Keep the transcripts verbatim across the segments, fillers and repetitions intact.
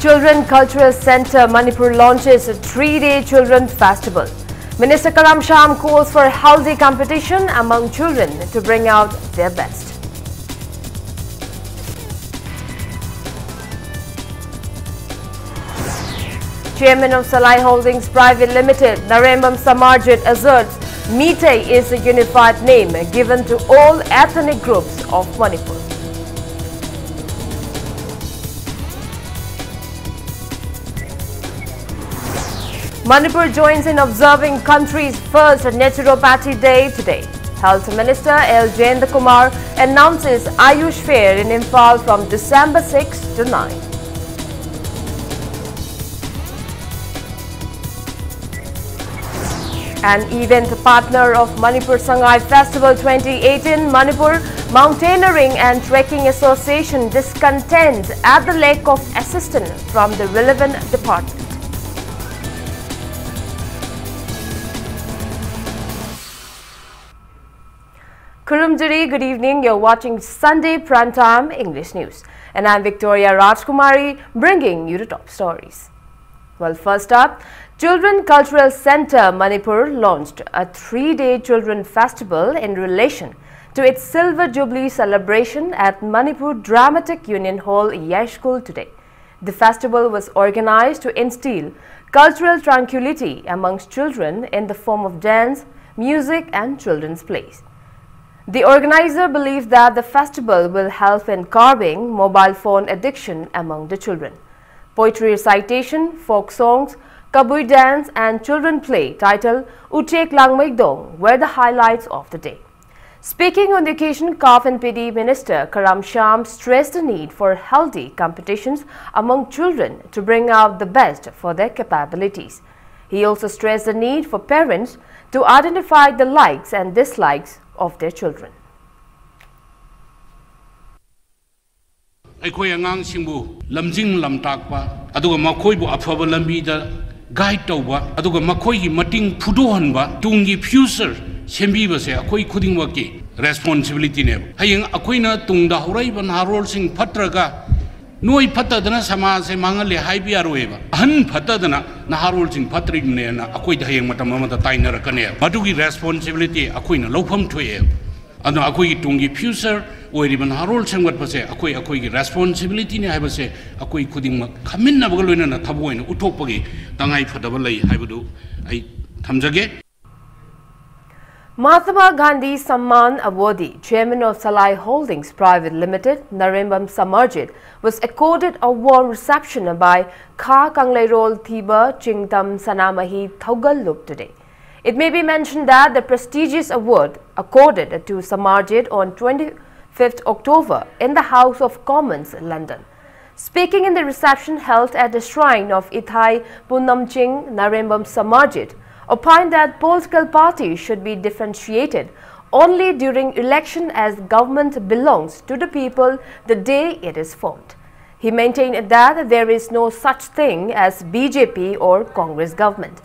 Children Cultural Centre Manipur launches a three-day children festival. Minister Karam Shyam calls for healthy competition among children to bring out their best. Chairman of Salai Holdings Private Limited, Narembam Samarjit, asserts Meitei is a unified name given to all ethnic groups of Manipur. Manipur joins in observing country's first Naturopathy Day today. Health Minister L Jayanta Kumar announces Ayush Fair in Imphal from December six to nine. An event partner of Manipur Sangai Festival twenty eighteen, Manipur Mountaineering and Trekking Association discontent at the lack of assistance from the relevant department. Kurumjiri, good evening. You're watching Sunday Prime Time English News. And I'm Victoria Rajkumari, bringing you the top stories. Well, first up, Children Cultural Centre Manipur launched a three-day children festival in relation to its Silver Jubilee celebration at Manipur Dramatic Union Hall, Yashkul today. The festival was organized to instill cultural tranquility amongst children in the form of dance, music and children's plays. The organizer believes that the festival will help in curbing mobile phone addiction among the children. Poetry recitation, folk songs, kabui dance and children play titled Uchek Langmeidong were the highlights of the day. Speaking on the occasion, CAF and P D Minister Karam Shyam stressed the need for healthy competitions among children to bring out the best for their capabilities. He also stressed the need for parents to identify the likes and dislikes of their children. ꯑꯩꯈꯣꯏ ꯑꯉꯥꯡꯁꯤꯡꯕꯨ ꯂꯝꯖꯤꯡ ꯂꯝꯇꯥꯛꯄ, ꯑꯗꯨꯒ ꯃꯈꯣꯏꯕꯨ ꯑꯐꯕ ꯂꯝꯕꯤꯗ guide ꯇꯧꯕ, ꯑꯗꯨꯒ ꯃꯈꯣꯏꯒꯤ ꯃꯇꯤꯡ ꯐꯨꯗꯣꯛꯍꯟꯕ, ꯇꯨꯡꯒꯤ ꯐ꯭ꯌꯨꯆꯔ ꯁꯦꯝꯕꯤꯕꯁꯦ ꯑꯩꯈꯣꯏ ꯈꯨꯗꯤꯡꯃꯛꯀꯤ ꯔꯦꯁꯄꯣꯟꯁꯤꯕꯤꯂꯤꯇꯤꯅꯦꯕ꯫ ꯍꯌꯦꯡ ꯑꯩꯈꯣꯏꯅ ꯇꯨꯡꯗ ꯍꯧꯔꯛꯏꯕ ꯅꯍꯥꯔꯣꯜꯁꯤꯡ ꯐꯠꯇ꯭ꯔꯒ ꯅꯣꯏ ꯐꯠꯇꯗꯅ ꯁꯃꯥꯖꯁꯦ ꯃꯥꯡꯍꯜꯂꯦ ꯍꯥꯏꯕ ꯌꯥꯔꯣꯏꯕ꯫ ꯑꯍꯟ ꯐꯠꯇꯗꯅ ꯅꯍꯥꯔꯣꯜꯁꯤꯡ ꯐꯠꯇ꯭ꯔꯤꯕꯅꯦꯅ ꯑꯩꯈꯣꯏꯗ ꯍꯌꯦꯡ ꯃꯇꯝ ꯑꯃꯗ ꯇꯥꯏꯅꯔꯛꯀꯅꯦꯕ꯫ ꯃꯗꯨꯒꯤ ꯔꯦꯁꯄꯣꯟꯁꯤꯕꯤꯂꯤꯇꯤ ꯑꯩꯈꯣꯏꯅ ꯂꯧꯐꯝ ꯊꯣꯛꯑꯦꯕ꯫ ꯑꯗꯨꯅ ꯑꯩꯈꯣꯏꯒꯤ ꯇꯨꯡꯒꯤ ꯐ꯭ꯌꯨꯆꯔ ꯑꯣꯏꯔꯤꯕ ꯅꯍꯥꯔꯣꯜ ꯁꯦꯝꯒꯠꯄꯁꯦ ꯑꯩꯈꯣꯏ ꯑꯩꯈꯣꯏꯒꯤ ꯔꯦꯁꯄꯣꯟꯁꯤꯕꯤꯂꯤꯇꯤꯅꯤ ꯍꯥꯏꯕꯁꯦ ꯑꯩꯈꯣꯏ ꯈꯨꯗꯤꯡꯃꯛ ꯈꯝꯃꯤꯟꯅꯕꯒ ꯂꯣꯏꯅꯅ ꯊꯕꯛ ꯑꯣꯏꯅ ꯎꯠꯊꯣꯛꯄꯒꯤ ꯇꯉꯥꯏ ꯐꯗꯕ ꯂꯩ ꯍꯥꯏꯕꯗꯨ ꯑꯩ ꯊꯝꯖꯒꯦ꯫ Mahatma Gandhi Samman awardee, chairman of Salai Holdings Private Limited, Narembam Samarjit, was accorded a warm reception by Kha Kangleirol Thiba Chingtam Sanamahi Thogallup today. It may be mentioned that the prestigious award accorded to Samarjit on twenty-fifth October in the House of Commons, London. Speaking in the reception held at the shrine of Ithai Punamching, Narembam Samarjit opined that political parties should be differentiated only during election, as government belongs to the people the day it is formed. He maintained that there is no such thing as B J P or Congress government.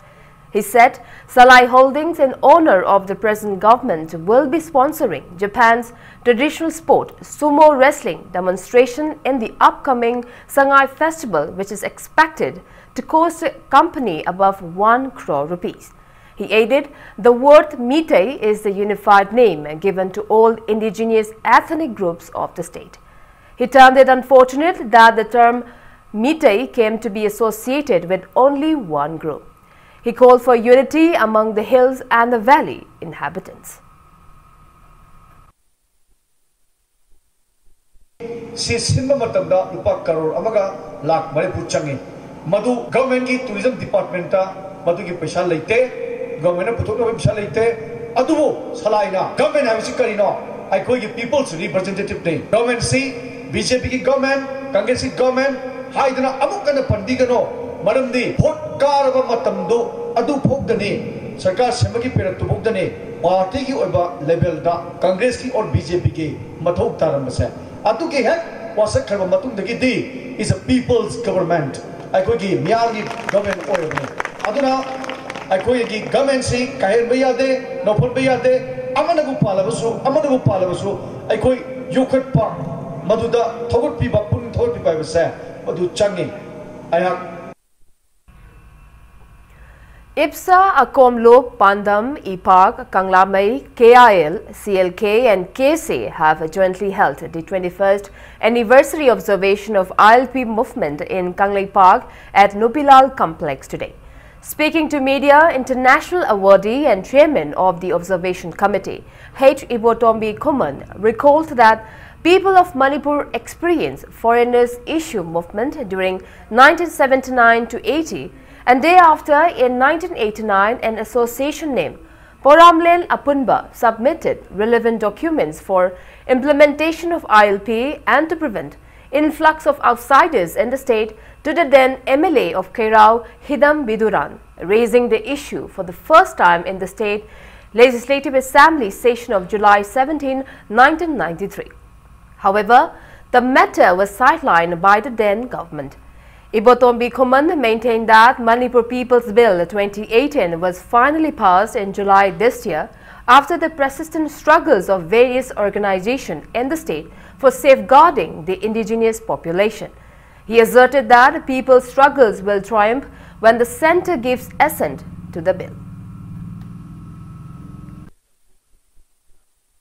He said Salai Holdings, in honor of the present government, will be sponsoring Japan's traditional sport, sumo wrestling demonstration, in the upcoming Sangai Festival, which is expected to cost a company above one crore rupees. He added, the word Meitei is the unified name given to all indigenous ethnic groups of the state. He termed it unfortunate that the term Meitei came to be associated with only one group. He called for unity among the hills and the valley inhabitants. ꯁꯤ ꯁꯤꯟꯕ ꯃꯇꯝꯗ ꯂꯨꯄꯥ ꯀꯔꯣꯔ ꯑꯃꯒ ꯂꯥꯈ ꯃꯔꯤꯐꯨ ꯆꯪꯉꯤ꯫ ꯃꯗꯨ ꯒꯚꯔꯟꯃꯦꯟꯠꯀꯤ tourism ꯗꯤꯄꯥꯔꯠꯃꯦꯟꯠꯇ ꯃꯗꯨꯒꯤ ꯄꯩꯁꯥ ꯂꯩꯇꯦ, ꯒꯚꯔꯟꯃꯦꯟꯠꯅ ꯄꯨꯊꯣꯛꯅꯕ ꯄꯩꯁꯥ ꯂꯩꯇꯦ꯫ ꯑꯗꯨꯕꯨ ꯁꯂꯥꯏꯅ, ꯒꯚꯔꯟꯃꯦꯟꯠ ꯍꯥꯏꯕꯁꯤ ꯀꯔꯤꯅꯣ? ꯑꯩꯈꯣꯏꯒꯤ ꯄꯤꯄꯜꯁ ꯔꯤꯄ꯭ꯔꯖꯦꯟꯇꯦꯇꯤꯚꯅꯤ꯫ ꯒꯚꯔꯟꯃꯦꯟꯠꯁꯤ ꯕꯤ ꯖꯦ ꯄꯤꯒꯤ ꯒꯚꯔꯟꯃꯦꯟꯠ, ꯀꯪꯒ꯭ꯔꯦꯁꯀꯤ ꯒꯚꯔꯟꯃꯦꯟꯠ ꯍꯥꯏꯗꯅ ꯑꯃꯨꯛ ꯍꯟꯅ ꯄꯟꯕꯤꯒꯅꯣ꯫ ꯃꯔꯝꯗꯤ ꯚꯣꯠ ꯀꯥꯔꯕ ꯃꯇꯝꯗꯨ ꯑꯗꯨ ꯐꯥꯎꯗꯅꯤ, ꯁꯔꯀꯥꯔ ꯁꯦꯝꯕꯒꯤ ꯄꯦꯔꯠꯇꯨ ꯐꯥꯎꯗꯅꯤ ꯄꯥꯔꯇꯤꯒꯤ ꯑꯣꯏꯕ ꯂꯦꯚꯦꯜꯗ ꯀꯪꯒ꯭ꯔꯦꯁꯀꯤ ꯑꯣꯔ ꯕꯤ ꯖꯦ ꯄꯤꯒꯤ ꯃꯊꯧ ꯇꯥꯔꯝꯕꯁꯦ꯫ ꯑꯗꯨꯒꯤ ꯍꯦꯛ ꯋꯥꯁꯛꯈ꯭ꯔꯕ ꯃꯇꯨꯡꯗꯒꯤꯗꯤ is a people's government, ꯑꯩꯈꯣꯏꯒꯤ ꯃꯤꯌꯥꯝꯒꯤ ꯒꯚꯔꯟꯃꯦꯟꯠ ꯑꯣꯏꯔꯕꯅꯤ꯫ ꯑꯗꯨꯅ ꯑꯩꯈꯣꯏꯒꯤ ꯒꯚꯔꯟꯃꯦꯟꯠꯁꯤ ꯀꯥꯏꯍꯟꯕ ꯌꯥꯗꯦ, ꯅꯣꯛꯐꯠꯄ ꯌꯥꯗꯦ꯫ ꯑꯃꯅꯕꯨ ꯄꯥꯜꯂꯕꯁꯨ, ꯑꯃꯅꯕꯨ ꯄꯥꯜꯂꯕꯁꯨ ꯑꯩꯈꯣꯏ ꯌꯣꯛꯈꯠꯄ ꯃꯗꯨꯗ ꯊꯧꯒꯠꯄꯤꯕ, ꯄꯨꯛꯅꯤꯡ ꯊꯧꯒꯠꯄꯤꯕ ꯍꯥꯏꯕꯁꯦ ꯃꯗꯨ ꯆꯪꯉꯤ꯫ ꯑꯩꯍꯥꯛ IPSA, Akomlup, Pandam, IPAK, Kanglamei, K I L, C L K and K S A have jointly held the twenty-first anniversary observation of I L P movement in Kangleipak at Nupilal Complex today. Speaking to media, international awardee and chairman of the Observation Committee, H. Ibotombi Khuman, recalled that people of Manipur experienced foreigners issue movement during nineteen seventy-nine to eighty, and thereafter in nineteen eighty-nine an association named Poramlen Apunba submitted relevant documents for implementation of I L P and to prevent influx of outsiders in the state to the then M L A of Kheirao, Hidam Biduran, raising the issue for the first time in the state Legislative Assembly session of July seventeen, nineteen ninety-three. However, the matter was sidelined by the then government. Ibotombi Khuman maintained that Manipur People's Bill twenty eighteen was finally passed in July this year after the persistent struggles of various organizations in the state for safeguarding the indigenous population. He asserted that people's struggles will triumph when the center gives assent to the bill.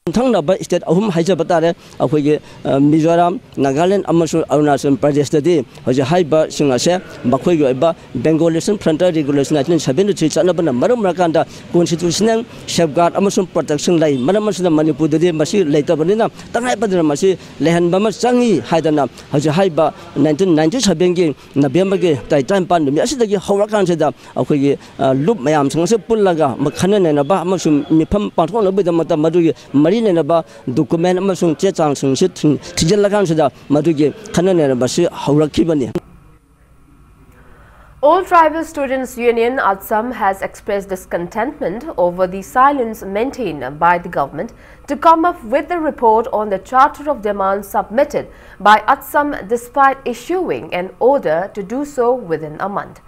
ꯌꯨꯝꯊꯪꯅꯕ state ꯑꯍꯨꯝ ꯍꯥꯏꯖꯕ ꯇꯥꯔꯦ, ꯑꯩꯈꯣꯏꯒꯤ ꯃꯤꯖꯣꯔꯥꯝ, ꯅꯥꯒꯥꯂꯦꯟ ꯑꯃꯁꯨꯡ ꯑꯔꯨꯅꯥꯆꯜ ꯄ꯭ꯔꯗꯦꯁꯇꯗꯤ ꯍꯧꯖꯤꯛ ꯍꯥꯏꯔꯤꯕ ꯁꯤꯡ ꯑꯁꯦ ꯃꯈꯣꯏꯒꯤ ꯑꯣꯏꯕ ꯕꯦꯡꯒꯣꯂꯤꯁꯟ ꯐ꯭ꯔꯟꯇꯔ ꯔꯤꯒꯨꯂꯦꯁꯟ ꯅꯥꯏꯟꯇꯤꯟ ꯁꯕꯦꯟꯇꯤ ꯊ꯭ꯔꯤ ꯆꯠꯅꯕꯅ ꯃꯔꯝ ꯑꯣꯏꯔꯀꯥꯟꯗ ꯀꯣꯟꯁꯇꯤꯇ꯭ꯌꯨꯁꯅꯦꯜ ꯁꯦꯐꯒꯥꯔꯗ ꯑꯃꯁꯨꯡ ꯄ꯭ꯔꯣꯇꯦꯛꯁꯟ ꯂꯩ꯫ ꯃꯔꯝ ꯑꯁꯤꯅ ꯃꯅꯤꯄꯨꯔꯗꯗꯤ ꯃꯁꯤ ꯂꯩꯇꯕꯅꯤꯅ ꯇꯉꯥꯏ ꯐꯗꯅ ꯃꯁꯤ ꯂꯩꯍꯟꯕ ꯑꯃ ꯆꯪꯏ ꯍꯥꯏꯗꯅ ꯍꯧꯖꯤꯛ ꯍꯥꯏꯔꯤꯕ ꯅꯥꯏꯟꯇꯤꯟ ꯅꯥꯏꯟꯇꯤ ꯁꯕꯦꯟꯒꯤ ꯅꯕꯦꯝꯕꯔꯒꯤ ꯇꯥꯔꯤꯛ ꯇꯔꯥꯅꯤꯄꯥꯟ ꯅꯨꯃꯤꯠ ꯑꯁꯤꯗꯒꯤ ꯍꯧꯔꯀꯥꯟꯁꯤꯗ ꯑꯩꯈꯣꯏꯒꯤ ꯂꯨꯞ ꯃꯌꯥꯝꯁꯤꯡ ꯑꯁꯤ ꯄꯨꯜꯂꯒ ꯈꯟꯅ ꯅꯩꯅꯕ ꯑꯃꯁꯨꯡ ꯃꯤꯐꯝ ꯄꯥꯡꯊꯣꯛꯅꯕꯒꯤꯗꯃꯛꯇ ꯃꯗꯨꯒꯤ ꯃꯔꯤ ꯂꯩꯅꯕ ꯗꯣꯀꯨꯃꯦꯟ ꯑꯃꯁꯨꯡ ꯆꯦ ꯆꯥꯡꯁꯤꯡꯁꯤ ꯊꯤꯖꯤꯜꯂꯀꯥꯟꯁꯤꯗ ꯃꯗꯨꯒꯤ ꯈꯟꯅ ꯅꯩꯅꯕꯁꯤ ꯍꯧꯔꯛꯈꯤꯕꯅꯤ꯫ All Tribal Students Union, ATSUM, has expressed discontentment over the silence maintained by the government to come up with a report on the Charter of Demands submitted by ATSUM despite issuing an order to do so within a month.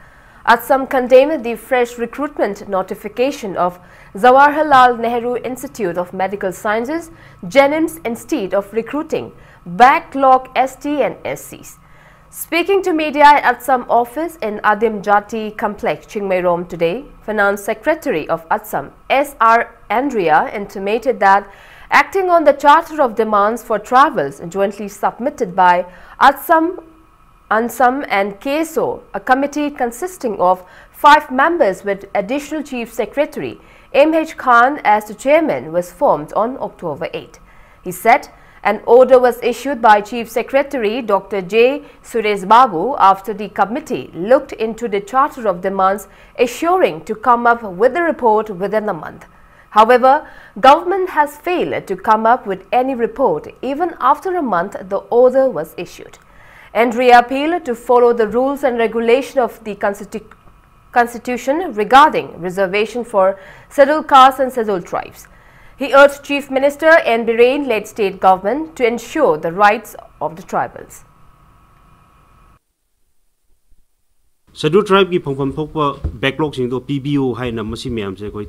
ATSUM condemned the fresh recruitment notification of Jawaharlal Nehru Institute of Medical Sciences, JNIMS, instead of recruiting backlog S T and S Cs. Speaking to media at ATSUM office in Adim Jati Complex, Chingmeirom today, Finance Secretary of ATSUM, S R Andrea, intimated that acting on the Charter of Demands for Tribals jointly submitted by ATSUM, ANSAM and KSO, a committee consisting of five members with Additional Chief Secretary M H Khan as the chairman, was formed on October eight. He said an order was issued by Chief Secretary Doctor J Suresh Babu after the committee looked into the Charter of Demands, assuring to come up with the report within a month. However, government has failed to come up with any report. Even after a month, the order was issued. Andrea appealed to follow the rules and regulation of the constitu-, constitution regarding reservation for Scheduled Castes and Scheduled Tribes. He urged Chief Minister N Biren led state government to ensure the rights of the tribals. Scheduled Tribe ꯀꯤ ꯐꯪꯐꯝ ꯊꯣꯛꯄ backlog ꯁꯤꯡꯗꯣ ꯄꯤꯕꯤꯌꯨ ꯍꯥꯏꯅ ꯃꯁꯤ ꯃꯌꯥꯝꯁꯦ ꯑꯩꯈꯣꯏ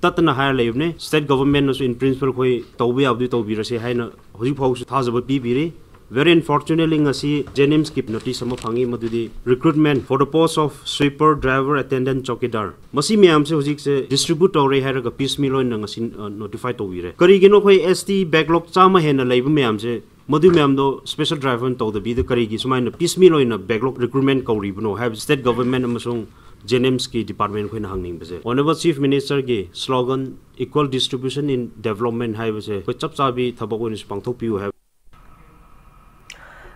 ꯇꯠꯇꯅ ꯍꯥꯏꯔ ꯂꯩꯕꯅꯦ꯫ State government ꯅꯁꯨ in principle ꯑꯩꯈꯣꯏ ꯇꯧꯕ ꯌꯥꯕꯗꯤ ꯇꯧꯕꯤꯔꯁꯦ ꯍꯥꯏꯅ ꯍꯧꯖꯤꯛ ꯐꯥꯎꯁꯨ ꯊꯥꯖꯕ ꯄꯤꯕꯤꯔꯤ꯫ Very unfortunately, ꯉꯁꯤ JNIMS ꯀꯤ notice ꯑꯃ ꯐꯪꯉꯤ, ꯃꯗꯨꯗꯤ recruitment for the post of sweeper, driver, attendant, chowkidar, ꯃꯁꯤ ꯃꯌꯥꯝꯁꯦ ꯍꯧꯖꯤꯛꯁꯦ distribute ꯇꯧꯔꯦ ꯍꯥꯏꯔꯒ piecemeal ꯑꯣꯏꯅ ꯉꯁꯤ notify ꯇꯧꯕꯤꯔꯦ꯫ ꯀꯔꯤꯒꯤꯅꯣ ꯑꯩꯈꯣꯏ S T backlog ꯆꯥꯝꯃ ꯍꯦꯟꯅ ꯂꯩꯕ ꯃꯌꯥꯝꯁꯦ ꯃꯗꯨ ꯃꯌꯥꯝꯗꯣ special drive ꯑꯣꯏꯅ ꯇꯧꯗꯕꯤꯗ ꯀꯔꯤꯒꯤ ꯁꯨꯃꯥꯏꯅ piecemeal ꯑꯣꯏꯅ backlog recruitment ꯀꯧꯔꯤꯕꯅꯣ ꯍꯥꯏꯕ state government ꯑꯃꯁꯨꯡ JNIMS ꯀꯤ department ꯑꯩꯈꯣꯏꯅ ꯍꯪꯅꯤꯡꯕꯁꯦ꯫ Honourable Chief Minister ꯒꯤ slogan Equal Distribution in Development ꯍꯥꯏꯕꯁꯦ ꯑꯩꯈꯣꯏ ꯆꯞ ꯆꯥꯕꯤ ꯊꯕꯛ ꯑꯣꯏꯅꯁꯨ ꯄꯥꯡꯊꯣꯛꯄꯤꯌꯨ ꯍꯥꯏꯕ꯫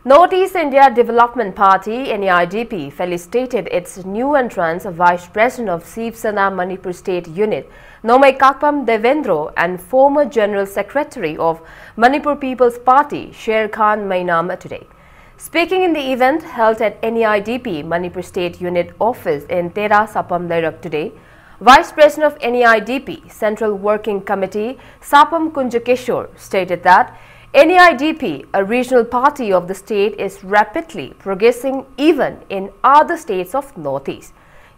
North East India Development Party, N E I D P, felicitated its new entrants, Vice President of Shiv Sena Manipur State Unit, Nomai Kakpam Devendro, and former General Secretary of Manipur People's Party, Sher Khan Meinam, today. Speaking in the event held at N E I D P Manipur State Unit office in Tera Sapam Leirak today, Vice President of N E I D P Central Working Committee Sapam Kunjakishore stated that N E I D P, a regional party of the state, is rapidly progressing even in other states of Northeast.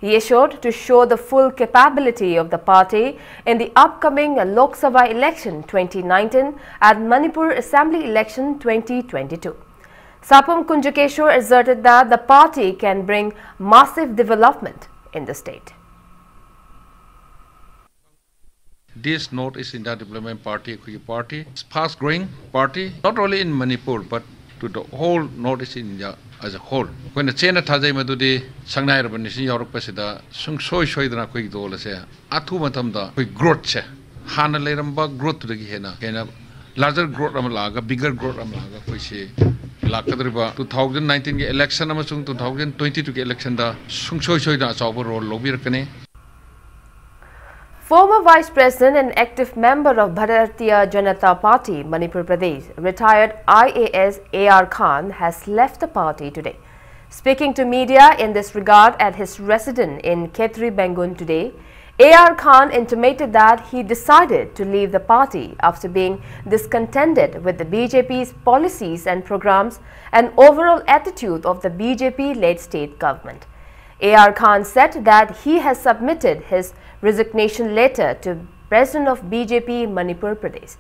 He assured to show the full capability of the party in the upcoming Lok Sabha election twenty nineteen and Manipur Assembly election twenty twenty-two. Sapam Kunjukeshwar asserted that the party can bring massive development in the state. This North East India Development Party ꯑꯩꯈꯣꯏꯒꯤ party, fast growing party, not only in Manipur but to the whole North East India as a whole. ꯑꯩꯈꯣꯏꯅ ꯆꯦꯠꯅ ꯊꯥꯖꯩ ꯃꯗꯨꯗꯤ ꯁꯛꯅꯥꯏꯔꯕ ꯅꯤꯁꯤꯡ ꯌꯥꯎꯔꯛꯄꯁꯤꯗ ꯁꯨꯡꯁꯣꯏ ꯁꯣꯏꯗꯅ ꯑꯩꯈꯣꯏꯒꯤ ꯗꯣꯜ ꯑꯁꯦ ꯑꯊꯨꯕ ꯃꯇꯝꯗ ꯑꯩꯈꯣꯏ growth ꯁꯦ, ꯍꯥꯟꯅ ꯂꯩꯔꯝꯕ growth ꯇꯨꯗꯒꯤ ꯍꯦꯟꯅ ꯍꯦꯟꯅ larger growth ꯑꯃ ꯂꯥꯛꯑꯒ, bigger growth ꯑꯃ ꯂꯥꯛꯑꯒ ꯑꯩꯈꯣꯏꯁꯤ ꯂꯥꯛꯀꯗꯧꯔꯤꯕ two thousand nineteen ꯒꯤ election ꯑꯃꯁꯨꯡ two thousand twenty two ꯒꯤ election ꯗ ꯁꯨꯡꯁꯣꯏ ꯁꯣꯏꯗꯅ ꯑꯆꯧꯕ role ꯂꯧꯕꯤꯔꯛꯀꯅꯤ꯫ Former Vice President and active member of Bharatiya Janata Party, Manipur Pradesh, retired I A S A R Khan has left the party today. Speaking to media in this regard at his residence in Khetri Bengun today, A R Khan intimated that he decided to leave the party after being discontented with the B J P's policies and programs and overall attitude of the B J P-led state government. A R Khan said that he has submitted his resignation letter to President of B J P Manipur Pradesh.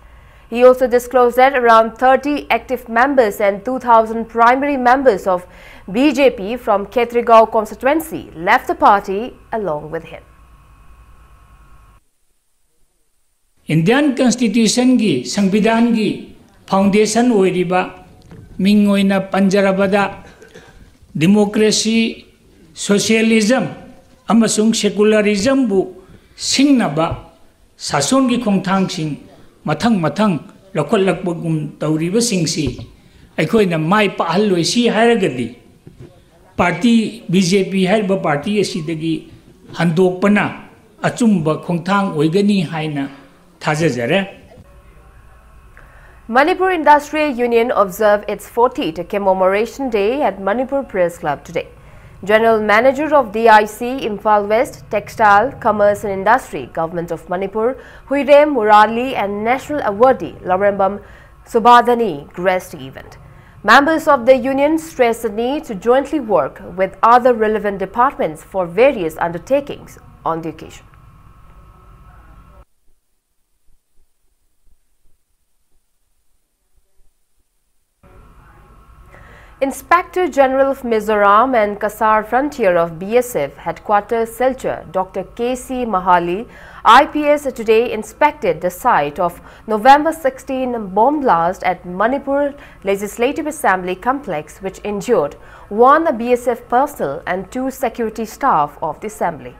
He also disclosed that around thirty active members and two thousand primary members of B J P from Khetrigaon constituency left the party along with him. Indian Constitution ꯒꯤ, ꯁꯪꯕꯤꯙꯥꯟꯒꯤ foundation ꯑꯣꯏꯔꯤꯕ, ꯃꯤꯡ ꯑꯣꯏꯅ ꯄꯟꯖꯔꯕꯗ, democracy, socialism ꯑꯃꯁꯨꯡ secularism ꯕꯨ ꯁꯤꯡꯅꯕ ꯁꯥꯁꯣꯟꯒꯤ ꯈꯣꯡꯊꯥꯡꯁꯤꯡ ꯃꯊꯪ ꯃꯊꯪ ꯂꯧꯈꯠꯂꯛꯄꯒꯨꯝ ꯇꯧꯔꯤꯕꯁꯤꯡꯁꯤ ꯑꯩꯈꯣꯏꯅ ꯃꯥꯏ ꯄꯥꯛꯍꯜꯂꯣꯏꯁꯤ ꯍꯥꯏꯔꯒꯗꯤ, party, B J P ꯍꯥꯏꯔꯤꯕ party ꯑꯁꯤꯗꯒꯤ ꯍꯟꯗꯣꯛꯄꯅ ꯑꯆꯨꯝꯕ ꯈꯣꯡꯊꯥꯡ ꯑꯣꯏꯒꯅꯤ ꯍꯥꯏꯅ ꯊꯥꯖꯖꯔꯦ꯫ Manipur Industrial Union observed its fortieth Commemoration Day at Manipur Press Club today. General Manager of D I C, Imphal West, Textile, Commerce and Industry, Government of Manipur, Huirem Murali and National Awardee Laurembam Subadhani graced the event. Members of the union stressed the need to jointly work with other relevant departments for various undertakings on the occasion. Inspector General of Mizoram and Cachar Frontier of B S F Headquarters Silchar, Doctor K C Mahali, I P S, today inspected the site of November sixteen bomb blast at Manipur Legislative Assembly complex, which injured one B S F personnel and two security staff of the assembly.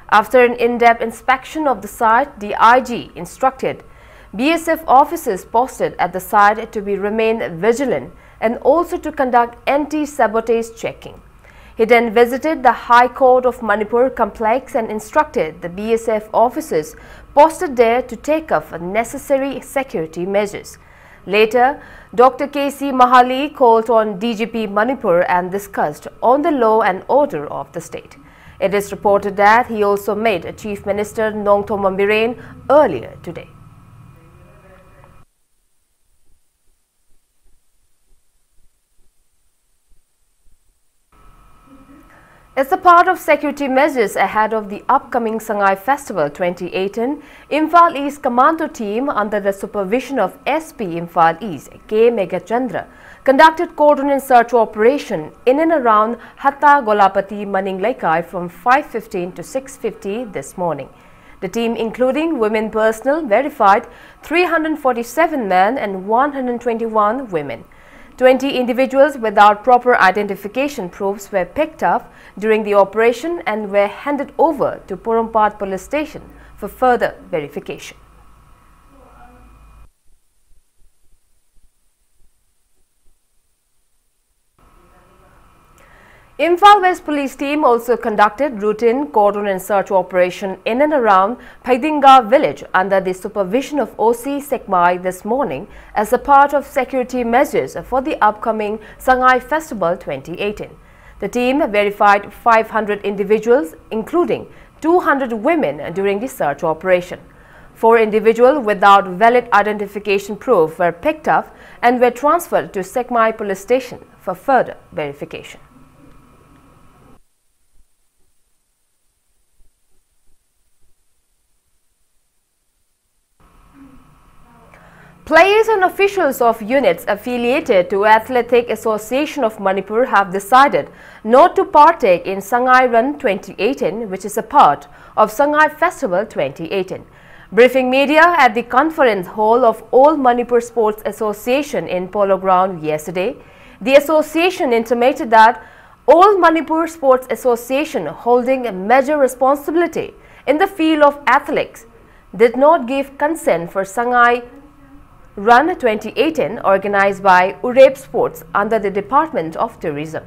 After an in-depth inspection of the site, the I G instructed B S F officers posted at the site to be remain vigilant and also to conduct anti-sabotage checking. He then visited the High Court of Manipur complex and instructed the B S F officers posted there to take up necessary security measures. Later, Doctor K C Mahali called on D G P Manipur and discussed on the law and order of the state. It is reported that he also met Chief Minister Nongthombam Biren earlier today. As a part of security measures ahead of the upcoming Sangai Festival twenty eighteen, Imphal East Commando team under the supervision of S P Imphal East, K Meghachandra, conducted cordon and search operation in and around Hatta Golapati Maning Leikai from five fifteen to six fifty this morning. The team, including women personnel, verified three hundred forty-seven men and one hundred twenty-one women. Twenty individuals without proper identification proofs were picked up during the operation and were handed over to Porompat Police Station for further verification. Imphal West Police team also conducted routine cordon and search operation in and around Phaidinga village under the supervision of O C Sekmai this morning as a part of security measures for the upcoming Sangai Festival twenty eighteen. The team verified five hundred individuals, including two hundred women, during the search operation. Four individuals without valid identification proof were picked up and were transferred to Sekmai Police Station for further verification. Players and officials of units affiliated to Athletic Association of Manipur have decided not to partake in Sangai Run twenty eighteen, which is a part of Sangai Festival twenty eighteen. Briefing media at the conference hall of All Manipur Sports Association in Polo Ground yesterday, the association intimated that All Manipur Sports Association, holding a major responsibility in the field of athletics, did not give consent for Sangai Run twenty eighteen, organized by Ureb Sports under the Department of Tourism.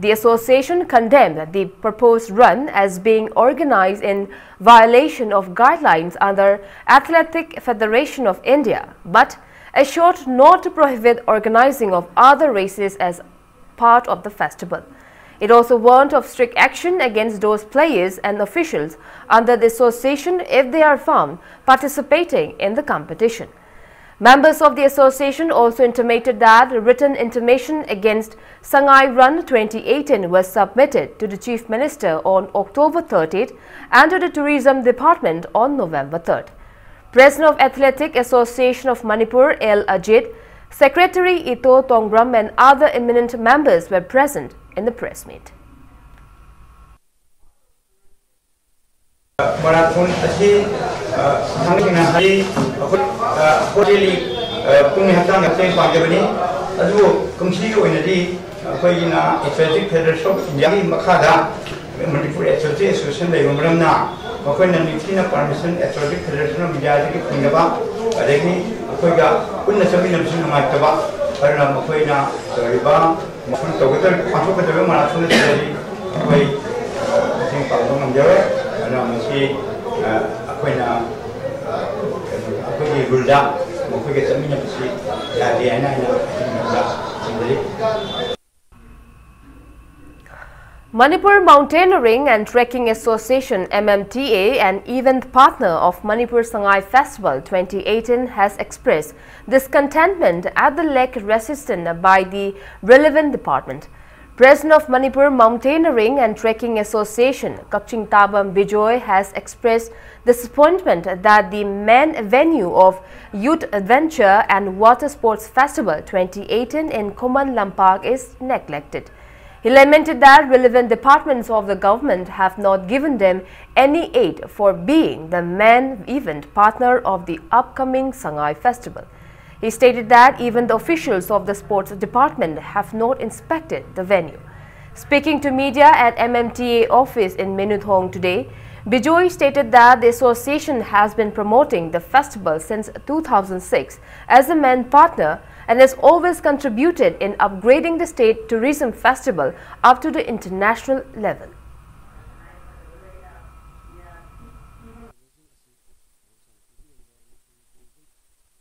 The association condemned the proposed run as being organized in violation of guidelines under Athletic Federation of India, but assured not to prohibit organizing of other races as part of the festival. It also warned of strict action against those players and officials under the association if they are found participating in the competition. Members of the association also intimated that written intimation against Sangai Run twenty eighteen was submitted to the Chief Minister on October thirtieth and to the Tourism Department on November third. President of Athletic Association of Manipur, L Ajit, Secretary Ito Tongbram and other eminent members were present in the press meet. Marathon ꯑꯁꯤ ꯊꯥꯡꯒꯅ ꯍꯥꯏ ꯑꯩꯈꯣꯏ ꯍꯣꯇꯦꯜꯒꯤ ꯄꯨꯛꯅꯤꯡ ꯍꯛꯆꯥꯡ ꯃꯇꯦꯡ ꯄꯥꯡꯖꯕꯅꯤ꯫ ꯑꯗꯨꯕꯨ ꯀꯨꯝꯁꯤꯒꯤ ꯑꯣꯏꯅꯗꯤ ꯑꯩꯈꯣꯏꯒꯤꯅ Athletic Federation of Indiaꯒꯤ ꯃꯈꯥꯗ ꯃꯅꯤꯄꯨꯔ Athletic Association ꯂꯩꯕ ꯃꯔꯝꯅ ꯃꯈꯣꯏꯅ ꯅꯤꯡꯊꯤꯅ permission Athletic Federation of Indiaꯗꯒꯤ ꯐꯪꯗꯕ, ꯑꯗꯒꯤ ꯑꯩꯈꯣꯏꯒ ꯄꯨꯟꯅ ꯆꯠꯃꯤꯟꯅꯕꯁꯨ ꯅꯨꯡꯉꯥꯏꯇꯕ, ꯑꯗꯨꯅ ꯃꯈꯣꯏꯅ ꯇꯧꯔꯤꯕ ꯃꯐꯝ ꯇꯧꯒꯗꯧꯔꯤꯕ ꯄꯥꯡꯊꯣꯛꯀꯗꯧꯔꯤꯕ ꯃꯥꯔꯥꯊꯣꯟ ꯑꯁꯤꯗꯗꯤ ꯑꯩꯈꯣꯏ ꯃꯇꯦꯡ ꯄꯥꯡꯕ ꯉꯝꯖꯔꯣꯏ꯫ ꯑꯗꯨꯅ ꯃꯁꯤ ꯑꯩꯈꯣꯏꯅ ꯑꯩꯈꯣꯏꯒꯤ ꯔꯨꯜꯗ ꯃꯈꯣꯏꯒ ꯆꯠꯃꯤꯟꯅꯕꯁꯤ ꯌꯥꯗꯦ ꯍꯥꯏꯅ ꯑꯩꯅ ꯑꯍꯤꯡꯕꯗ ꯊꯝꯖꯔꯤ꯫ Manipur Mountaineering and Trekking Association, M M T A, an event partner of Manipur Sangai Festival twenty eighteen, has expressed discontentment at the lack resistance by the relevant department. President of Manipur Mountaineering and Trekking Association, Kakching Tabam Bijoy, has expressed disappointment that the main venue of Youth Adventure and Water Sports Festival twenty eighteen in Khuman Lampak is neglected. He lamented that relevant departments of the government have not given them any aid for being the main event partner of the upcoming Sangai Festival. He stated that even the officials of the sports department have not inspected the venue. Speaking to media at M M T A office in Mynydhong today, Bijoy stated that the association has been promoting the festival since two thousand six as a main partner and has always contributed in upgrading the state tourism festival up to the international level.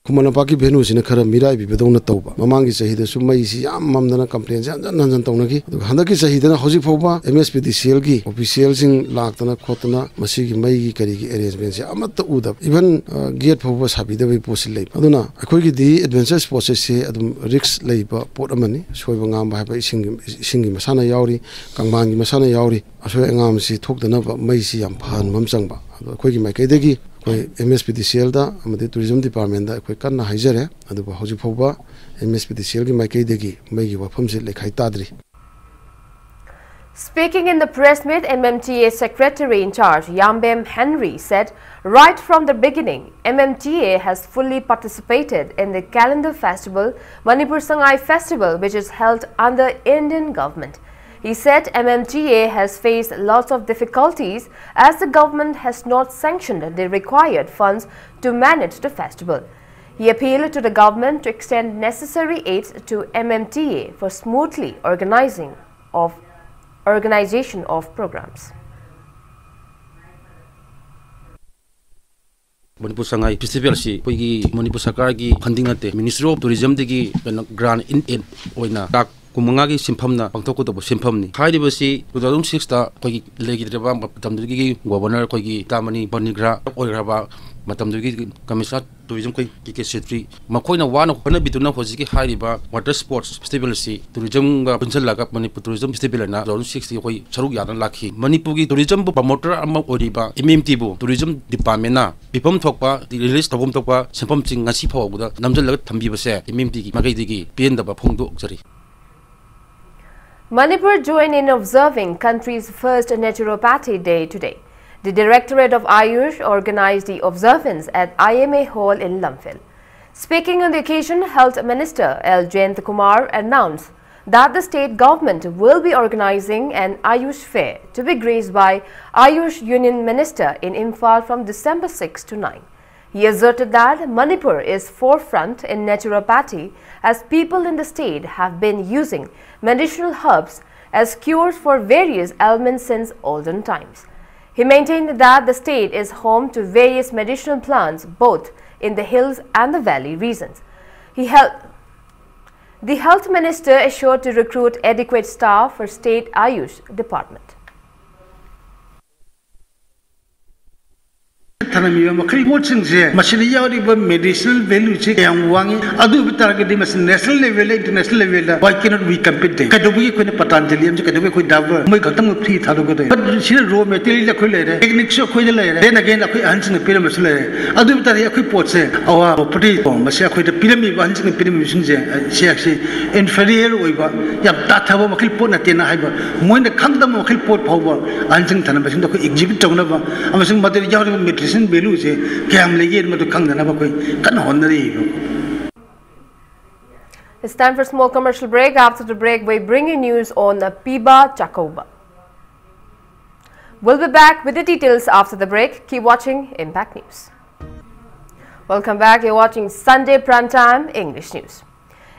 ꯈꯨꯃꯟ ꯂꯝꯄꯥꯛꯀꯤ ꯚꯦꯅꯨꯁꯤꯅ ꯈꯔ ꯃꯤꯔꯥꯏꯕꯤꯕꯗꯧꯅ ꯇꯧꯕ꯫ ꯃꯃꯥꯡꯒꯤ ꯆꯍꯤꯗꯁꯨ ꯃꯩꯁꯤ ꯌꯥꯝ ꯃꯝꯗꯅ ꯀꯝꯄ꯭ꯂꯦꯟꯁꯦ ꯍꯟꯖꯟ ꯍꯟꯖꯟ ꯇꯧꯅꯈꯤ꯫ ꯑꯗꯨꯒ ꯍꯟꯗꯛꯀꯤ ꯆꯍꯤꯗꯅ ꯍꯧꯖꯤꯛ ꯐꯥꯎꯕ M S P D C L ꯒꯤ ꯑꯣꯐꯤꯁꯤꯌꯦꯜꯁꯤꯡ ꯂꯥꯛꯇꯅ ꯈꯣꯠꯇꯅ ꯃꯁꯤꯒꯤ ꯃꯩꯒꯤ ꯀꯔꯤꯒꯤ ꯑꯦꯔꯦꯟꯖꯃꯦꯟꯁꯦ ꯑꯃꯠꯇ ꯎꯗꯕ, ꯏꯚꯟ ꯒꯦꯠ ꯐꯥꯎꯕ ꯁꯥꯕꯤꯗꯕꯒꯤ ꯄꯣꯠꯁꯤ ꯂꯩꯕ꯫ ꯑꯗꯨꯅ ꯑꯩꯈꯣꯏꯒꯤꯗꯤ ꯑꯦꯗꯚꯦꯟꯆꯔ ꯁ꯭ꯄꯣꯔꯠꯁꯦ ꯑꯗꯨꯝ ꯔꯤꯛꯁ ꯂꯩꯕ ꯄꯣꯠ ꯑꯃꯅꯤ꯫ ꯁꯣꯏꯕ ꯉꯥꯝꯕ ꯍꯥꯏꯕ ꯏꯁꯤꯡꯒꯤ ꯏꯁꯤꯡꯒꯤ ꯃꯁꯥꯟꯅ ꯌꯥꯎꯔꯤ, ꯀꯪꯕꯥꯟꯒꯤ ꯃꯁꯥꯟꯅ ꯌꯥꯎꯔꯤ꯫ ꯑꯁꯣꯏ ꯑꯉꯥꯝꯁꯤ ꯊꯣꯛꯇꯅꯕ ꯃꯩꯁꯤ ꯌꯥꯝ ꯐꯍꯟꯕ ꯑꯃ ꯆꯪꯕ꯫ ꯑꯗꯣ ꯑꯩꯈꯣꯏꯒꯤ ꯃꯥꯏꯀꯩꯗꯒꯤ ꯑꯩꯈꯣꯏ M S P D C L ꯗ ꯑꯃꯗꯤ ꯇꯨꯔꯤꯖꯝ ꯗꯤꯄꯥꯔꯠꯃꯦꯟꯗ ꯑꯩꯈꯣꯏ ꯀꯟꯅ ꯍꯥꯏꯖꯔꯦ꯫ ꯑꯗꯨꯕꯨ ꯍꯧꯖꯤꯛ ꯐꯥꯎꯕ M S P D C L ꯒꯤ ꯃꯥꯏꯀꯩꯗꯒꯤ ꯃꯩꯒꯤ ꯋꯥꯐꯝꯁꯤ ꯂꯩꯈꯥꯏ ꯇꯥꯗ꯭ꯔꯤ꯫ Speaking in the press meet, M M T A secretary in charge Yambem Henry said, right from the beginning, M M T A has fully participated in the calendar festival, Manipur Sangai Festival, which is held under Indian government. He said M M T A has faced lots of difficulties as the government has not sanctioned the required funds to manage the festival. He appealed to the government to extend necessary aids to M M T A for smoothly organizing of organization of programs. Manipur Sangai ꯐꯦꯁꯇꯤꯚꯦꯜꯁꯤ ꯑꯩꯈꯣꯏꯒꯤ ꯃꯅꯤꯄꯨꯔ ꯁꯔꯀꯥꯔꯒꯤ funding ꯅꯠꯇꯦ, ministry of ꯇꯨꯔꯤꯖꯝꯗꯒꯤ ꯀꯩꯅꯣ ꯒ꯭ꯔꯥꯟ ꯏꯟ ꯑꯦꯗ ꯑꯣꯏꯅ ꯂꯥꯛ ꯀꯨꯟꯃꯉꯥꯒꯤ ꯁꯤꯟꯐꯝꯅ ꯄꯥꯡꯊꯣꯛꯀꯗꯧꯕ ꯁꯤꯟꯐꯝꯅꯤ꯫ ꯍꯥꯏꯔꯤꯕꯁꯤ two thousand six ꯇ ꯑꯩꯈꯣꯏꯒꯤ ꯂꯩꯈꯤꯗ꯭ꯔꯕ ꯃꯇꯝꯗꯨꯒꯤ ꯒꯣꯕꯔꯅꯔ ꯑꯩꯈꯣꯏꯒꯤ ꯇꯥꯃꯅꯤ ꯕꯅꯤꯒ꯭ꯔꯥ ꯑꯣꯏꯈ꯭ꯔꯕ ꯃꯇꯝꯗꯨꯒꯤ ꯀꯃꯤꯁꯅꯔ ꯇꯨꯔꯤꯖꯝ ꯑꯩꯈꯣꯏ ꯀꯦ ꯀꯦ ꯁꯦꯇ꯭ꯔꯤ, ꯃꯈꯣꯏꯅ ꯋꯥꯅ ꯍꯣꯠꯅꯕꯤꯗꯨꯅ ꯍꯧꯖꯤꯛꯀꯤ ꯍꯥꯏꯔꯤꯕ ꯋꯥꯇꯔ ꯁ꯭ꯄꯣꯔꯠꯁ ꯐꯦꯁꯇꯤꯚꯦꯜ ꯑꯁꯤ ꯇꯨꯔꯤꯖꯝꯒ ꯄꯨꯟꯁꯤꯜꯂꯒ ꯃꯅꯤꯄꯨꯔ ꯇꯨꯔꯤꯖꯝ ꯐꯦꯁꯇꯤꯚꯦꯜ ꯑꯅ two thousand six ꯇ ꯑꯩꯈꯣꯏ ꯁꯔꯨꯛ ꯌꯥꯅ ꯂꯥꯛꯈꯤ꯫ ꯃꯅꯤꯄꯨꯔꯒꯤ ꯇꯨꯔꯤꯖꯝꯕꯨ ꯄ꯭ꯔꯃꯣꯇꯔ ꯑꯃ ꯑꯣꯏꯔꯤꯕ ꯑꯦꯝ ꯑꯦꯝ ꯇꯤꯕꯨ ꯇꯨꯔꯤꯖꯝ ꯗꯤꯄꯥꯔꯠꯃꯦꯟꯅ ꯄꯤꯐꯝ ꯊꯣꯛꯄ, ꯔꯤꯂꯤꯁ ꯇꯧꯐꯝ ꯊꯣꯛꯄ ꯁꯦꯟꯐꯝꯁꯤꯡ ꯉꯁꯤ ꯐꯥꯎꯕꯗ ꯅꯝꯁꯤꯜꯂꯒ ꯊꯝꯕꯤꯕꯁꯦ ꯑꯦꯝ ꯑꯦꯝ ꯇꯤꯒꯤ ꯃꯥꯏꯀꯩꯗꯒꯤ ꯄꯦꯟꯗꯕ ꯐꯣꯡꯗꯣꯛꯆꯔꯤ꯫ Manipur joined in observing country's first Naturopathy Day today. The Directorate of Ayush organized the observance at I M A Hall in Lamphel. Speaking on the occasion, Health Minister L Jayant Kumar announced that the state government will be organizing an Ayush fair to be graced by Ayush Union Minister in Imphal from December six to nine. He asserted that Manipur is forefront in naturopathy, as people in the state have been using medicinal herbs as cures for various ailments since olden times. He maintained that the state is home to various medicinal plants both in the hills and the valley regions. He held, the health minister assured to recruit adequate staff for state Ayush department. ꯊꯅꯝꯃꯤꯕ ꯃꯈꯩ ꯄꯣꯠꯁꯤꯡꯁꯦ ꯃꯁꯤꯗ ꯌꯥꯎꯔꯤꯕ medicinal ꯚꯦꯂꯨꯁꯦ ꯀꯌꯥꯝ ꯋꯥꯡꯉꯤ, ꯑꯗꯨ ꯑꯣꯏꯕ ꯇꯥꯔꯒꯗꯤ ꯃꯁꯤ ꯅꯦꯁꯅꯦꯜ ꯂꯦꯚꯦꯜꯗ, ꯏꯟꯇꯔꯅꯦꯁꯅꯦꯜ ꯂꯦꯚꯦꯜꯗ, why cannot we compete there? ꯀꯩꯗꯧꯕꯒꯤ ꯑꯩꯈꯣꯏꯅ ꯄꯇꯥꯟꯖꯂꯤ ꯑꯃꯁꯨ, ꯀꯩꯗꯧꯕꯒꯤ ꯑꯩꯈꯣꯏ ꯗꯥꯕꯔ, ꯃꯣꯏ ꯈꯛꯇꯃꯛ ꯐ꯭ꯔꯤ ꯊꯥꯗꯣꯛꯀꯗꯣꯏ? But ꯁꯤꯅ ꯔꯣ ꯃꯦꯇꯤꯔꯤꯌꯦꯜ ꯑꯩꯈꯣꯏ ꯂꯩꯔꯦ, ꯇꯦꯛꯅꯤꯛꯁꯨ ꯑꯩꯈꯣꯏꯗ ꯂꯩꯔꯦ, then again ꯑꯩꯈꯣꯏ ꯑꯍꯟꯁꯤꯡꯅ ꯄꯤꯔꯝꯕꯁꯨ ꯂꯩꯔꯦ꯫ ꯑꯗꯨ ꯑꯣꯏꯕ ꯇꯥꯔꯗꯤ ꯑꯩꯈꯣꯏ ꯄꯣꯠꯁꯦ ꯑꯋꯥ ꯄ꯭ꯔꯣꯄꯔꯇꯤ ꯃꯁꯤ ꯑꯩꯈꯣꯏꯗ ꯄꯤꯔꯝꯃꯤꯕ, ꯑꯍꯟꯁꯤꯡꯅ ꯄꯤꯔꯝꯃꯤꯕꯁꯤꯡꯁꯦ ꯁꯤ ꯑꯁꯤ ꯏꯟꯐꯦꯔꯤꯌꯔ ꯑꯣꯏꯕ, ꯌꯥꯝ ꯇꯥꯊꯕ ꯃꯈꯩ ꯄꯣꯠ ꯅꯠꯇꯦꯅ ꯍꯥꯏꯕ, ꯃꯣꯏꯅ ꯈꯪꯗꯕ ꯃꯈꯩ ꯄꯣꯠ ꯐꯥꯎꯕ ꯑꯍꯟꯁꯤꯡ ꯊꯅꯝꯕꯁꯤꯡꯗ ꯑꯩꯈꯣꯏ ꯑꯦꯛꯖꯤꯕꯤꯠ ꯇꯧꯅꯕ ꯑꯃꯁꯨꯡ ꯃꯗꯨꯗ ꯌꯥꯎꯔꯤꯕ ꯃꯦꯗꯤꯁꯤꯟ ꯚꯦꯂꯨꯁꯦ ꯀꯌꯥꯝ ꯂꯩꯒꯦ ꯃꯗꯨ ꯈꯪꯗꯅꯕ ꯑꯩꯈꯣꯏ ꯀꯟꯅ ꯍꯣꯠꯅꯔꯤꯕ꯫ It's time for a small commercial break. After the break, we bring you news on Piba Chakouba. We'll be back with the details after the break. Keep watching Impact News. Welcome back. You're watching Sunday Prime Time English News.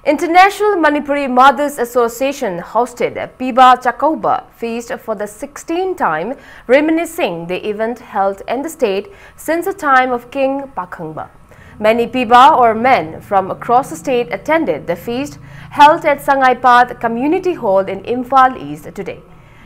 International Manipuri Mothers Association hosted Piba Chakouba Feast for the sixteenth time, reminiscing the event held in the state since the time of King Pakhangba. Many Piba or men from across the state attended the feast held at Sangaipat Community Hall in Imphal East today.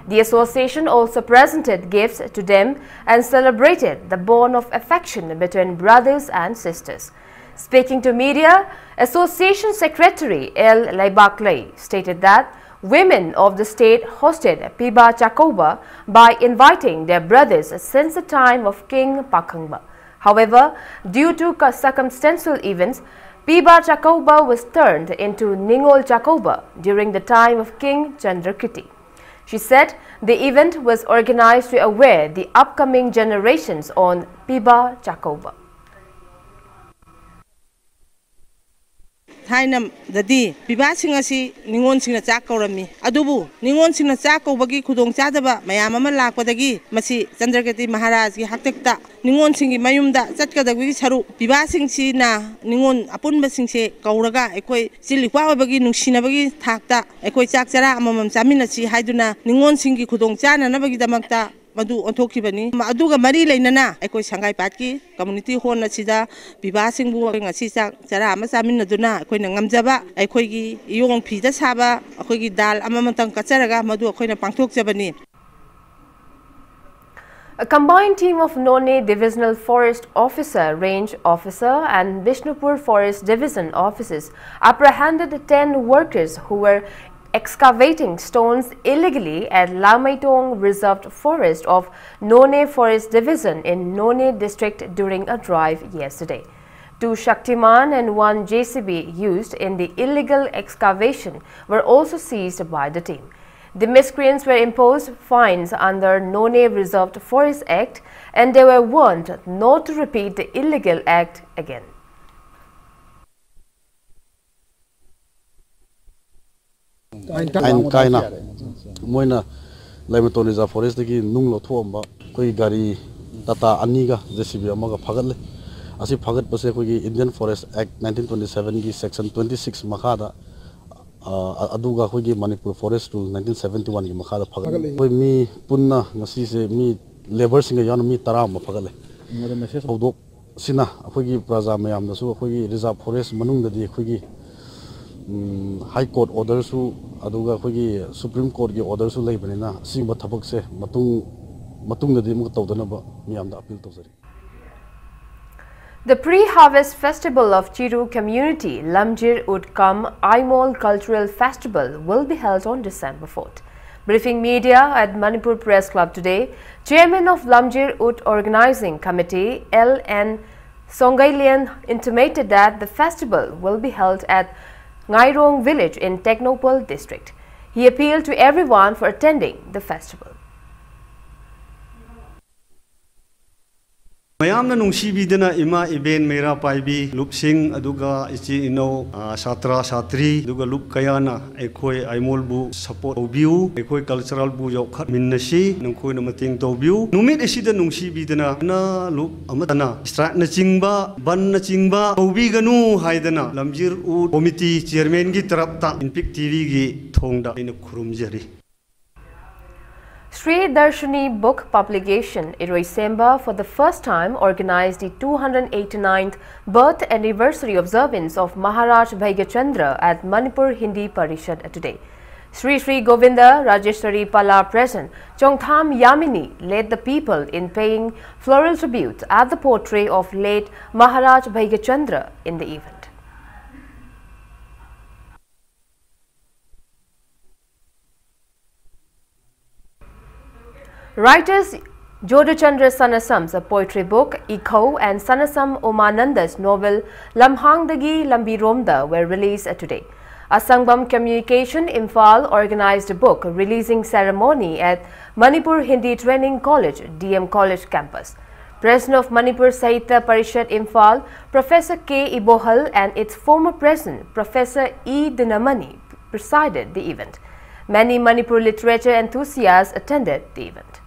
The association also presented gifts to them and celebrated the bond of affection between brothers and sisters. Speaking to media, Association Secretary L Leibaklei stated that women of the state hosted Piba Chakouba by inviting their brothers since the time of King Pakhangba. However, due to circumstantial events, Piba Chakouba was turned into Ningol Chakouba during the time of King Chandrakirti. She said the event was organized to aware the upcoming generations on Piba Chakouba. ꯊꯥꯏꯅꯗꯗꯤ ꯄꯤꯕꯥꯁꯤꯡ ꯑꯁꯤ ꯅꯤꯉꯣꯜꯁꯤꯡꯅ ꯆꯥꯛ ꯀꯧꯔꯝꯃꯤ꯫ ꯑꯗꯨꯕꯨ ꯅꯤꯉꯣꯜꯁꯤꯡꯅ ꯆꯥꯛ ꯀꯧꯕꯒꯤ ꯈꯨꯗꯣꯡꯆꯥꯗꯕ ꯃꯌꯥꯝ ꯑꯃ ꯂꯥꯛꯄꯗꯒꯤ ꯃꯁꯤ ꯆꯟꯗ꯭ꯔꯀꯤꯔꯇꯤ ꯃꯍꯥꯔꯥꯖꯒꯤ ꯍꯥꯛꯇꯛꯇ ꯅꯤꯉꯣꯜꯁꯤꯡꯒꯤ ꯃꯌꯨꯝꯗ ꯆꯠꯀꯗꯕꯒꯤ ꯁꯔꯨꯛ ꯄꯤꯕꯥꯁꯤꯡꯁꯤꯅ ꯅꯤꯉꯣꯜ ꯑꯄꯨꯟꯕꯁꯤꯡꯁꯦ ꯀꯧꯔꯒ ꯑꯩꯈꯣꯏ ꯏꯆꯤꯜ ꯏꯄ꯭ꯋꯥ ꯑꯣꯏꯕꯒꯤ ꯅꯨꯡꯁꯤꯅꯕꯒꯤ ꯊꯥꯛꯇ ꯑꯩꯈꯣꯏ ꯆꯥꯛ ꯆꯔꯥ ꯑꯃꯃꯝ ꯆꯥꯃꯤꯟꯅꯁꯤ ꯍꯥꯏꯗꯨꯅ ꯅꯤꯉꯣꯜꯁꯤꯡꯒꯤ ꯈꯨꯗꯣꯡ ꯆꯥꯅꯅꯕꯒꯤꯗꯃꯛꯇ ꯃꯗꯨ ꯑꯣꯟꯊꯣꯛꯈꯤꯕꯅꯤ꯫ ꯑꯗꯨꯒ ꯃꯔꯤ ꯂꯩꯅꯅ ꯑꯩꯈꯣꯏ ꯁꯪꯒꯥꯏꯄꯥꯠꯀꯤ ꯀꯝꯃꯨꯅꯤꯇꯤ ꯍꯣꯜ ꯑꯁꯤꯗ ꯄꯤꯕꯥꯁꯤꯡꯕꯨ ꯉꯁꯤ ꯆꯥꯛ ꯆꯔꯥ ꯑꯃ ꯆꯥꯃꯤꯟꯅꯗꯨꯅ ꯑꯩꯈꯣꯏꯅ ꯉꯝꯖꯕ ꯑꯩꯈꯣꯏꯒꯤ ꯏꯌꯣꯡ ꯐꯤꯗ ꯁꯥꯕ ꯑꯩꯈꯣꯏꯒꯤ ꯗꯥꯜ ꯑꯃꯃꯝꯇꯪ ꯀꯠꯆꯔꯒ ꯃꯗꯨ ꯑꯩꯈꯣꯏꯅ ꯄꯥꯡꯊꯣꯛꯆꯕꯅꯤ꯫ A combined team of Noney Divisional Forest Officer, Range Officer, and Bishnupur Forest Division officers apprehended ten workers who were excavating stones illegally at Lamaitong Reserved Forest of Noney Forest Division in Noney district during a drive yesterday. Two Shaktiman and one J C B used in the illegal excavation were also seized by the team. The miscreants were imposed fines under Noney Reserved Forest Act and they were warned not to repeat the illegal act again. ꯑꯥꯏꯟ ꯀꯥꯏꯅ ꯃꯣꯏꯅ ꯂꯥꯏꯃꯇꯣꯟ reserve ꯐꯣꯔꯦꯁꯇꯒꯤ ꯅꯨꯡ ꯂꯧꯊꯣꯛꯑꯝꯕ ꯑꯩꯈꯣꯏꯒꯤ ꯒꯥꯔꯤ ꯇꯥꯇꯥ ꯑꯅꯤꯒ J C B ꯑꯃꯒ ꯐꯥꯒꯠꯂꯦ꯫ ꯑꯁꯤ ꯐꯥꯒꯠꯄꯁꯦ ꯑꯩꯈꯣꯏꯒꯤ Indian Forest Act nineteen twenty sevenꯒꯤ section twenty six ꯃꯈꯥꯗ ꯑꯗꯨꯒ ꯑꯩꯈꯣꯏꯒꯤ Manipur Forest Rule nineteen seventy oneꯒꯤ ꯃꯈꯥꯗ ꯐꯥꯒꯠꯂꯦ꯫ ꯑꯩꯈꯣꯏ ꯃꯤ ꯄꯨꯟꯅ ꯉꯁꯤꯁꯦ ꯃꯤ ꯂꯦꯕꯔꯁꯤꯡꯒ ꯌꯥꯎꯅ ꯃꯤ ꯇꯔꯥ ꯑꯃ ꯐꯥꯒꯠꯂꯦ꯫ ꯊꯧꯗꯣꯛ ꯁꯤꯅ ꯑꯩꯈꯣꯏꯒꯤ ꯄ꯭ꯔꯖꯥ ꯃꯌꯥꯝꯗꯁꯨ ꯑꯩꯈꯣꯏꯒꯤ ꯔꯤꯖꯥꯔꯚ ꯐꯣꯔꯦꯁ ꯃꯅꯨꯡꯗꯗꯤ ꯑꯩꯈꯣꯏꯒꯤ ꯍꯥꯏ ꯀꯣꯔꯠ ꯑꯣꯔꯗꯔꯁꯨ ꯑꯗꯨꯒ ꯑꯩꯈꯣꯏꯒꯤ ꯁꯨꯄ꯭ꯔꯤꯝ ꯀꯣꯔꯠꯀꯤ ꯑꯣꯔꯗꯔꯁꯨ ꯂꯩꯕꯅꯤꯅ ꯑꯁꯤꯒꯨꯝꯕ ꯊꯕꯛꯁꯦ ꯃꯇꯨꯡ ꯃꯇꯨꯡꯗꯗꯤ ꯑꯃꯨꯛ ꯇꯧꯗꯅꯕ ꯃꯌꯥꯝꯗ ꯑꯄꯤꯜ ꯇꯧꯖꯔꯤ꯫ The pre-harvest festival of Chiru community, Lamjir Ut cum Aimol Cultural Festival, will be held on December fourth. Briefing media at Manipur Press Club today, Chairman of Lamjir Ut Organizing Committee, L N Songailian, intimated that the festival will be held at Ngairong village in Tengnoupal district. He appealed to everyone for attending the festival. ꯃꯌꯥꯝꯅ ꯅꯨꯡꯁꯤꯕꯤꯗꯅ ꯏꯃꯥ ꯏꯕꯦꯟ ꯃꯩꯔꯥ ꯄꯥꯏꯕꯤ ꯂꯨꯞꯁꯤꯡ ꯑꯗꯨꯒ ꯏꯆꯤꯟ ꯏꯅꯥꯎ ꯁꯥꯇ꯭ꯔ ꯁꯥꯇ꯭ꯔꯤ ꯑꯗꯨꯒ ꯂꯨꯞ ꯀꯌꯥꯅ ꯑꯩꯈꯣꯏ ꯑꯥꯏꯃꯣꯜꯕꯨ ꯁꯄꯣꯔꯠ ꯇꯧꯕꯤꯌꯨ꯫ ꯑꯩꯈꯣꯏ ꯀꯜꯆꯔꯦꯜꯕꯨ ꯌꯣꯛꯈꯠꯃꯤꯟꯅꯁꯤ꯫ ꯅꯈꯣꯏꯅ ꯃꯇꯦꯡ ꯇꯧꯕꯤꯌꯨ꯫ ꯅꯨꯃꯤꯠ ꯑꯁꯤꯗ ꯅꯨꯡꯁꯤꯕꯤꯗꯅ ꯂꯨꯞ ꯑꯃꯠꯇꯅ ꯁ꯭ꯇ꯭ꯔꯥꯏꯛꯅꯆꯤꯡꯕ ꯕꯟꯅꯆꯤꯡꯕ ꯇꯧꯕꯤꯒꯅꯨ ꯍꯥꯏꯗꯅ ꯂꯝꯖꯤꯔ ꯎꯠ ꯀꯣꯃꯤꯇꯤ ꯆꯤꯌꯔꯃꯦꯟꯒꯤ ꯇꯔꯞꯇ ꯏꯝꯄꯤꯛ ꯇꯤꯚꯤꯒꯤ ꯊꯣꯡꯗ ꯑꯩꯅ ꯈꯨꯔꯨꯝꯖꯔꯤ꯫ Sri Darshini Book Publication, Iroisemba, for the first time organized the two hundred eighty-ninth birth anniversary observance of Maharaj Bhaigachandra at Manipur Hindi Parishad today. Sri Sri Govinda Rajeshwari Pala Present, Chongtham Yamini, led the people in paying floral tribute at the portrait of late Maharaj Bhaigachandra in the event. Writers Jodhachandra Sanasam's poetry book, Ikhou, and Sanasam Umananda's novel, Lamhangdagi Lambiromda, were released today. Asangam Communication Imphal organized a book releasing ceremony at Manipur Hindi Training College, D M College campus. President of Manipur Sahitya Parishad Imphal, Professor K Ibohal, and its former president, Professor E Dinamani, presided the event. Many Manipur literature enthusiasts attended the event.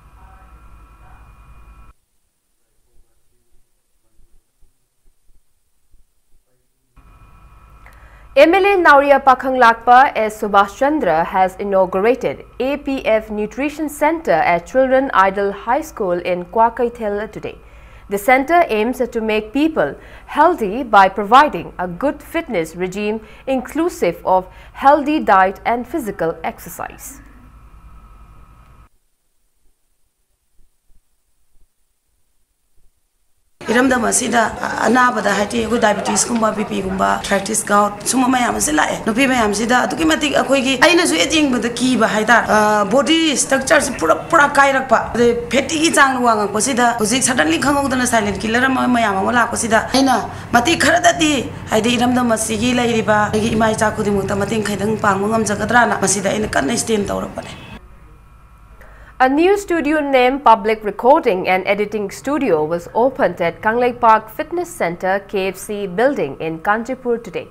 M L A Naoriya Pakhang Lakpa S Subhash Chandra has inaugurated A P F Nutrition Center at Children Ideal High School in Kwakeithel today. The center aims to make people healthy by providing a good fitness regime inclusive of healthy diet and physical exercise. ꯏꯔꯝꯗꯝ ꯑꯁꯤꯗ ꯑꯅꯥꯕꯗ, ꯍꯥꯏꯗꯤ ꯑꯩꯈꯣꯏ diabetes ꯀꯨꯝꯕ, B P ꯒꯨꯝꯕ, arthritis, gout ꯁꯨꯝꯕ ꯃꯌꯥꯝ ꯑꯁꯤ ꯂꯥꯛꯑꯦ꯫ ꯅꯨꯄꯤ ꯃꯌꯥꯝꯁꯤꯗ ꯑꯗꯨꯛꯀꯤ ꯃꯇꯤꯛ ꯑꯩꯈꯣꯏꯒꯤ, ꯑꯩꯅꯁꯨ ꯍꯦꯛ ꯌꯦꯡꯕꯗ ꯀꯤꯕ ꯍꯥꯏꯇꯥꯔꯦ꯫ ꯑ, body structure ꯁꯤ ꯄꯨꯔꯥ, ꯄꯨꯔꯥ ꯀꯥꯏꯔꯛꯄ, ꯑꯗꯩ fat ꯀꯤ ꯆꯥꯡꯅ ꯋꯥꯡꯉꯛꯄꯁꯤꯗ ꯍꯧꯖꯤꯛ suddenly ꯈꯪꯍꯧꯗꯅ silent killer ꯑꯃ ꯃꯌꯥꯝ ꯑꯃ ꯂꯥꯛꯄꯁꯤꯗ ꯑꯩꯅ ꯃꯇꯦꯛ ꯈꯔꯗꯗꯤ, ꯍꯥꯏꯗꯤ ꯏꯔꯝꯗꯝ ꯑꯁꯤꯒꯤ ꯂꯩꯔꯤꯕ ꯑꯩꯒꯤ ꯏꯃꯥ ꯏꯆꯥ ꯈꯨꯗꯤꯡꯃꯛꯇ ꯃꯇꯦꯡ ꯈꯤꯇꯪ ꯄꯥꯡꯕ ꯉꯝꯖꯒꯗ꯭ꯔꯥꯅ ꯃꯁꯤꯗ ꯑꯩꯅ ꯀꯟꯅ stand ꯇꯧꯔꯛꯄꯅꯦ꯫ A new studio named Public Recording and Editing Studio was opened at Kangleipak Fitness Center, K F C building in Kanchipur today.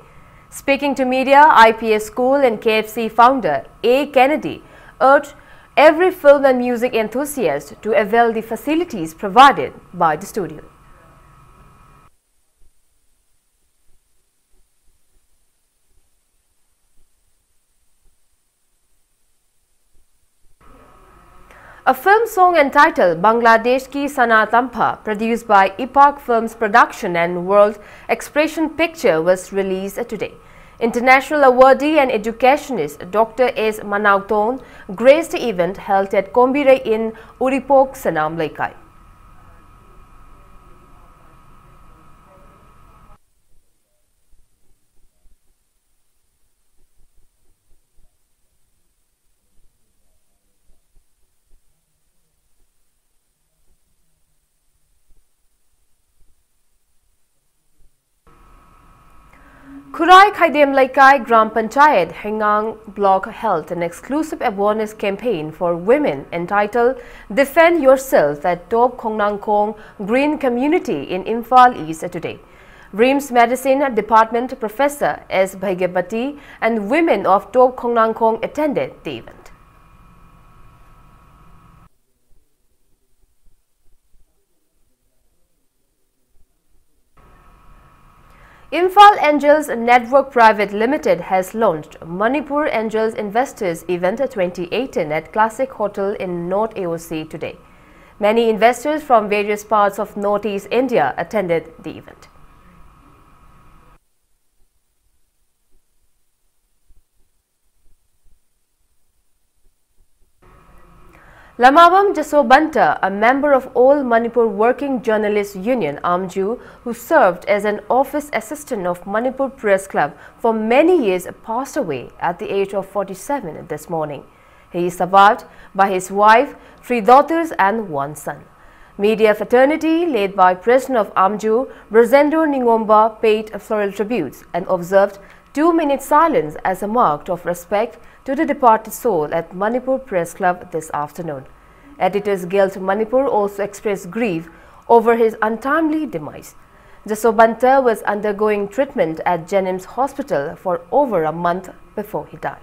Speaking to media, I P S school and K F C founder A Kennedy urged every film and music enthusiast to avail the facilities provided by the studio. A film song entitled Bangladesh Ki Sana Tampha, produced by Ipak Films Production and World Expression Picture, was released today. International awardee and educationist Doctor S Manautone graced the event held at Kombire in Uripok, Sanam Leikai. Khurai Khaidem Leikai Gram Panchayat, Hengang Block held an exclusive awareness campaign for women entitled Defend Yourself at Top Khongnangkhong Green Community in Imphal East today. RIMS Medicine Department Professor S Bhaigyapati and women of Top Khongnangkhong attended the event. Imphal Angels Network Private Limited has launched Manipur Angels Investors Event twenty eighteen at Classic Hotel in North A O C today. Many investors from various parts of Northeast India attended the event. Lamabam Jaswanta, a member of All Manipur Working Journalists Union, AMJU, who served as an office assistant of Manipur Press Club for many years, passed away at the age of forty-seven this morning. He is survived by his wife, three daughters and one son. Media fraternity, led by President of AMJU, Brajendra Ningomba, paid floral tributes and observed two-minute silence as a mark of respect to the departed soul at Manipur Press Club this afternoon. Editors Guild Manipur also expressed grief over his untimely demise. Jaswanta was undergoing treatment at JNIMS Hospital for over a month before he died.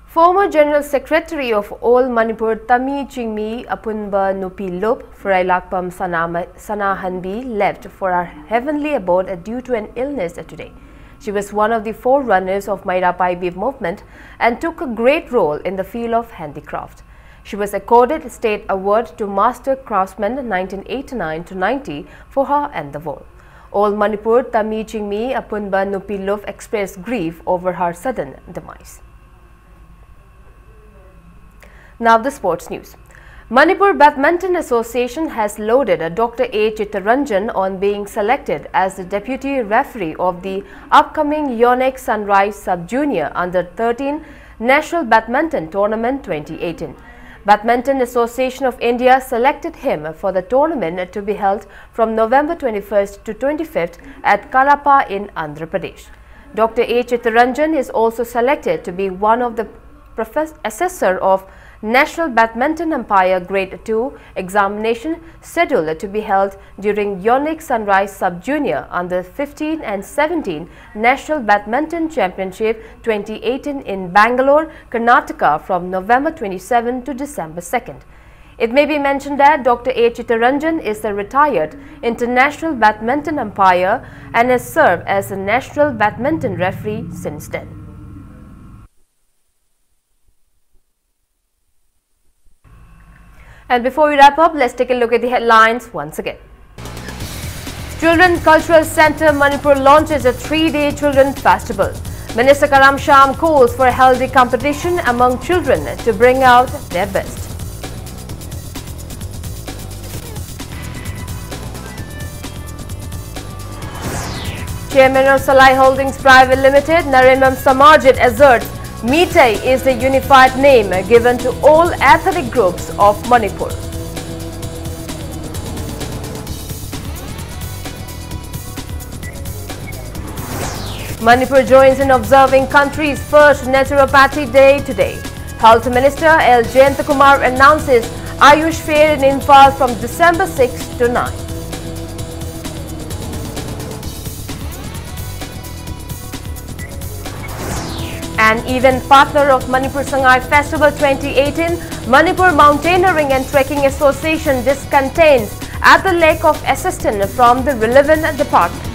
Former General Secretary of All Manipur Tami Chingmi Apunba Nupi Lup, Furailakpam Sanama- Sanahanbi, left for her heavenly abode due to an illness today. She was one of the forerunners of Meira Paibi movement and took a great role in the field of handicraft. She was accorded State Award to Master Craftsman nineteen eighty-nine to ninety for her and the world. All Manipur Tami Chingmi Apunba Nupi Lup expressed grief over her sudden demise. Now the sports news. Manipur Badminton Association has lauded Doctor A Chittaranjan on being selected as the deputy referee of the upcoming Yonex Sunrise Sub Junior Under thirteen National Badminton Tournament twenty eighteen. Badminton Association of India selected him for the tournament to be held from November twenty-first to twenty-fifth at Kadapa in Andhra Pradesh. Doctor A Chittaranjan is also selected to be one of the profess- assessor of National Badminton Umpire Grade two examination scheduled to be held during Yonick Sunrise Sub-Junior under fifteen and seventeen National Badminton Championship twenty eighteen in Bangalore, Karnataka from November twenty-seven to December second. It may be mentioned that Doctor A Chittaranjan is a retired international badminton umpire and has served as a national badminton referee since then. And before we wrap up, let's take a look at the headlines once again. Children Cultural Centre Manipur launches a three-day children festival. Minister Karam Shyam calls for healthy competition among children to bring out their best. Chairman of Salai Holdings Private Limited, Naremam Samajit, asserts Meitei is the unified name given to all ethnic groups of Manipur. Manipur joins in observing country's first Naturopathy Day today. Health Minister L Jayantakumar announces Ayush Fair in Imphal from December sixth to ninth. An event partner of Manipur Sangai Festival twenty eighteen, Manipur Mountaineering and Trekking Association discontains at the lack of assistance from the relevant department.